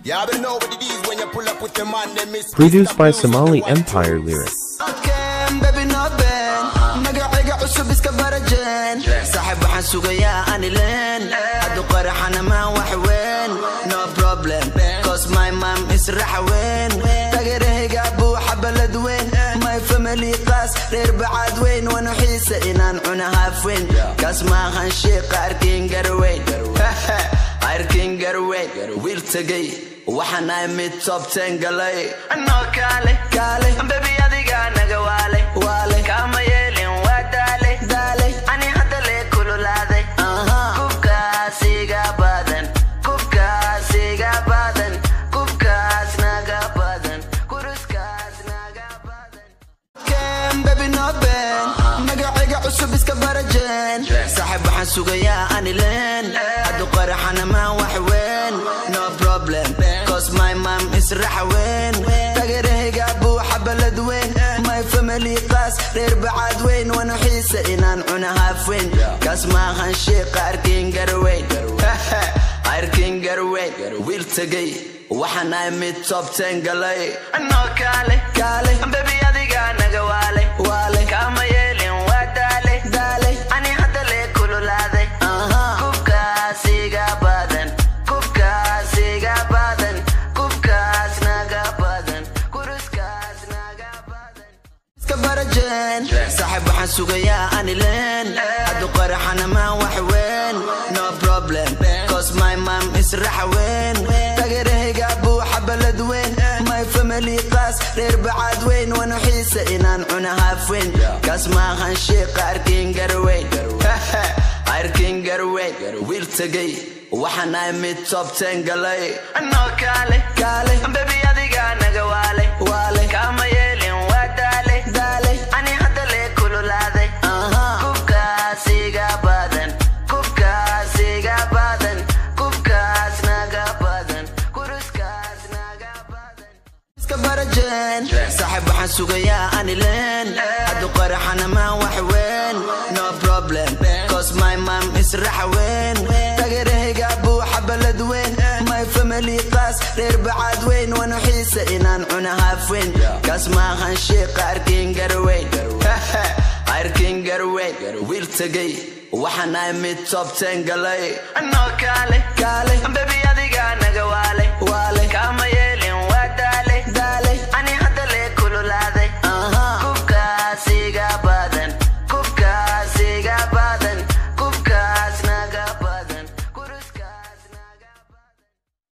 Yeah, I know what it is when you pull up with the man, they miss. Produced by Somali Empire Lyrics. Baby, no ben. Magacayga cusub iska barajeen. Saaxiib waxaan sugayaa anileen. Haddu qaraxana ma wax weyn. No problem, 'cause my mom is raxweyn. Taageerahayga buuxa balad weyn. My family qaas reer bacaad weyn. Waanu xiisa inaan cuna halfweyn. Kaas maahan sheeqa arkin garweyn. Arkin garweyn. Wiil tagay. Waxaan ahay mid top 10 galay. Noo kaale, kaale. Baby, adiga naga waale, waale. Kama yeelin waa daale, daale. Ani hadda lee kululaaday. Kubkaas iga badan, kubkaas iga badan, kubkaas naga badan, kuruskaas naga badan. Baby, no ben. Magacayga cusub iska barajeen. Saaxiib waxaan sugayaa anileen. Haddu qaraxana ma wax weyn. No problem, 'cause my mom is raxweyn. Taageerahayga buuxa balad weyn. My family qaas reer bacaad weyn. Waanu xiisa inaan cuna halfweyn. Kaas maahan sheeqa arkin garweyn. Arkin garweyn. Wiil tagay. Waxaan ahay mid top 10 galay. Noo kaale, kaale. Baby, adiga naga waale, waale. Kama yeelin waa daale, daale. Ani hadda lee kululaaday. Kubkaas iga badan, kubkaas iga badan, kubkaas naga badan, kuruskaas naga badan. Iska barajeen. Saaxiib waxaan sugayaa anileen. Haddu qaraxana ma wax weyn. No problem, 'cause my mom is raxweyn. Taageerahayga buuxa balad weyn. My family qaas reer bacaad weyn. Waanu xiisa inaan cuna halfweyn. Kaas maahan sheeqa arkin garweyn. Arkin garweyn. Wiil tagay. Waxaan ahay mid top 10 galay. Noo kaale, kaale. Baby, adiga naga waale, waale. Kama yeelin waa daale, daale. Ani hadda lee kululaaday. Kubkaas iga badan, kubkaas iga badan, kubkaas naga badan, kuruskaas naga badan. Iska barajeen. Saaxiib waxaan sugayaa anileen. Haddu qaraxana ma wax weyn. No problem, 'cause my mom is raxweyn. Taageerahayga buuxa balad weyn. My family qaas reer bacaad weyn. Waanu xiisa inaan cuna halfweyn. Kaas maahan sheeqa arkin garweyn. Arkin garweyn. Wiil tagay. Waxaan ahay mid top 10 galay. Noo kaale, kaale. Baby,